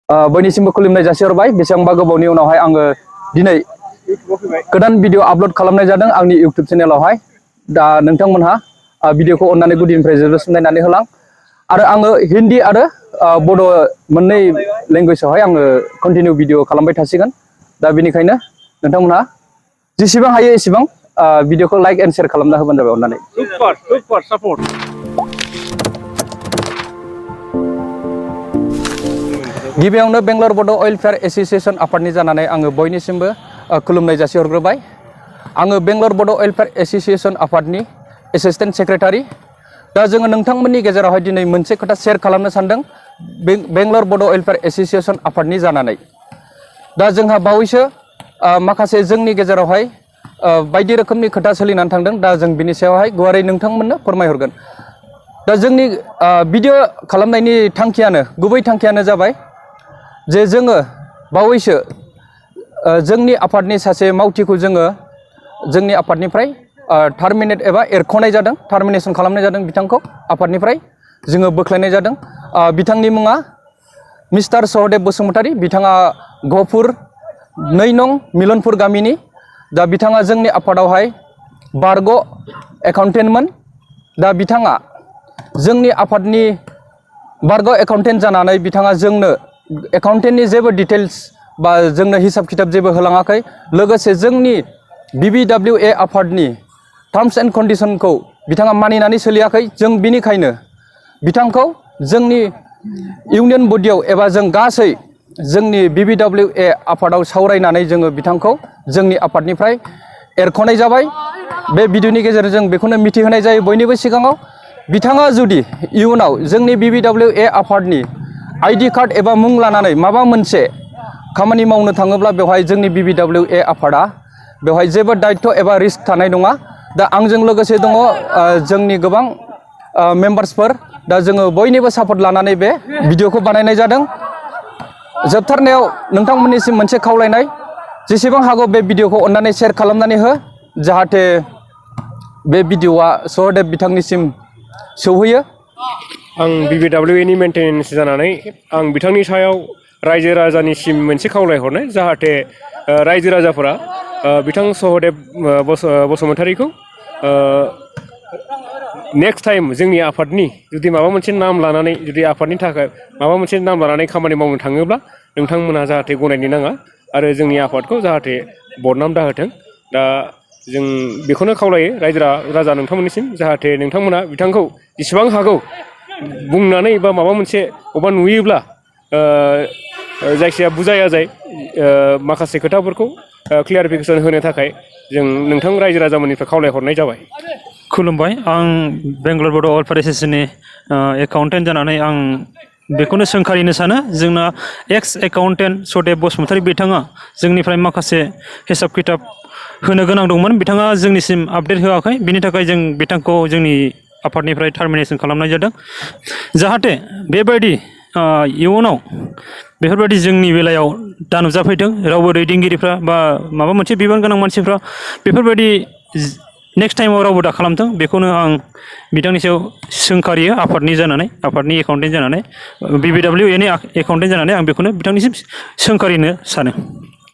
बयनिसिमबो खुलुमनाय जासिहरबाय बेसेबांबा गोबावनि उनावहाय आङो दिनै गोदान भिडिअ आपलोड खालामनाय जादों आंनि इउट्युब चेनेलावहाय दा नोंथांमोनहा भिडिअखौ अननानै गुदिनिफ्राय जोबजासिम नायनानै होलां आरो आङो हिन्दी आरो बड' मोननै लेंगुवेजावहाय आङो कन्टिनिउ भिडिअ खालामबाय थासिगोन दा बेनिखायनो नोंथांमोनहा जेसेबां हायो एसेबां भिडिअखौ लाइक एन्ड शेयार खालामना होबानो जाबाय अननानै सुपार सापर्ट गिबियावनो बेंगलर बड' वेलफेयार एस'सिएशन आफादनि जानानै आङो बयनिसिमबो खुलुमनाय जासिहरग्रोबाय आङो बेंगलर बड' वेलफेयार एस'सिएशन आफादनि एसिस्टेन्ट सेक्रेटारि दा जोङो नोंथांमोननि गेजेरावहाय दिनै मोनसे खोथा शेयार खालामनो सानदों बेंगलर बड' वेलफेयार एस'सिएशन आफादनि जानानै दा जोंहा बावैसो माखासे जोंनि गेजेरावहाय बायदि रोखोमनि खोथा सोलिनानै थांदों दा जों बिनि सायावहाय गुवारै नोंथांमोननो फोरमायहरगोन दा जोंनि भिडिअ खालामनायनि गुबै थांखियानो जाबाय जे जोङो बावैसो जोंनि आफादनि सासे मावथिखौ जोङो जोंनि आफादनिफ्राय टार्मिनेट एबा एरख'नाय जादों टार्मिनेसन खालामनाय जादों बिथांखौ आफादनिफ्राय जोङो बोख्लायनाय जादों बिथांनि मुङा मिस्टार सहदेब बसुमतारी बिथाङा गहपुर 2 नं मिलनपुर गामिनि दा बिथाङा जोंनि आफादावहाय बारग' एकाउन्टेन्टमोन दा बिथाङा जोंनि आफादनि बारग' एकाउन्टेन्ट जानानै बिथाङा जोंनो एकाउन्टेन्टनि जेबो डिटेल्स बा जोंनो हिसाब खिताब जेबो होलाङाखै लोगोसे जोंनि BBWA आफादनि टार्म्स एन्ड कन्डिशनखौ बिथाङा मानिनानै सोलियाखै जों बिनिखायनो बिथांखौ जोंनि इउनियन बडियाव एबा जों गासै जोंनि BBWA आफादाव सावरायनानै जोङो बिथांखौ जोंनि आफादनिफ्राय एरख'नाय जाबाय बे भिडिअनि गेजेरजों जों बेखौनो मिथिहोनाय जायो बयनिबो सिगाङाव बिथाङा जुदि इयुनाव जोंनि BBWA आफादनि आइडि कार्ड एबा मुं लानानै माबा मोनसे खामानि मावनो थाङोब्ला बेवहाय जोंनि BBWA आफादा बेवहाय जेबो दायित्व एबा रिस्क थानाय नङा दा आंजों लोगोसे दङ जोंनि गोबां मेम्बार्सफोर दा जोङो बयनिबो सापर्ट लानानै बे भिडिअखौ बानायनाय जादों जोबथारनायाव नोंथांमोननिसिम मोनसे खावलायनाय जेसेबां हागौ बे भिडिअखौ अननानै शेयार खालामनानै हो जाहाथे बे भिडिअआ सहदेब बिथांनिसिम सौहैयो आं BBWA नि मेन्टेनेन्स जानानै आं बिथांनि सायाव रायजो राजानिसिम मोनसे खावलायहरनाय जाहाथे रायजो राजाफोरा बिथां सहदेब बसुमतारीखौ नेक्स्ट टाइम जोंनि आफादनि जुदि माबा मोनसे नाम लानानै जुदि आफादनि थाखाय माबा मोनसे नाम लानानै खामानि मावनो थाङोब्ला नोंथांमोनहा जाहाथे गनायनो नाङा आरो जोंनि आफादखौ जाहाथे बदनाम दाहोथों दा जों बेखौनो खावलायो रायजो राजा नोंथांमोननिसिम जाहाथे नोंथांमोना बिथांखौ जेसेबां हागौ बुंनानै बा माबा मोनसे अबा नुयोब्ला जायखिया बुजाय माखासे खोथाफोरखौ क्लियारिफिकेसन होनो थाखाय जों नोंथां रायजो राजामोननिफ्राय खावलायहरनाय जाबाय खुलुमबाय आं बेंगलर बड' वेलफेयार एस'सिएशननि एकाउन्टेन्ट जानानै आं बेखौनो सोंखारिनो सानो जोंना एक्स एकाउन्टेन्ट सदेब बसुमतारी बिथाङा जोंनिफ्राय माखासे हिसाब खिताब होनो गोनां दंमोन बिथाङा जोंनिसिम आपडेट होआखै बिनि थाखाय जों बिथांखौ जोंनि आफादनिफ्राय टार्मिनेसन खालामनाय जादों जाहाथे बेबायदि इयुनाव बेफोरबायदि जोंनि बेलायाव दा नुजाफैदों रावबो दैदेनगिरिफ्रा बा माबा मोनसे बिबान गोनां मानसिफ्रा बेफोरबायदि नेक्स्ट टाइमाव रावबो दा खालामथों बेखौनो आं बिथांनि सायाव सोंखारियो आफादनि एकाउन्टेन्ट जानानै BBWA नि एकाउन्टेन्ट जानानै आं बेखौनो बिथांनिसिम सोंखारिनो सानो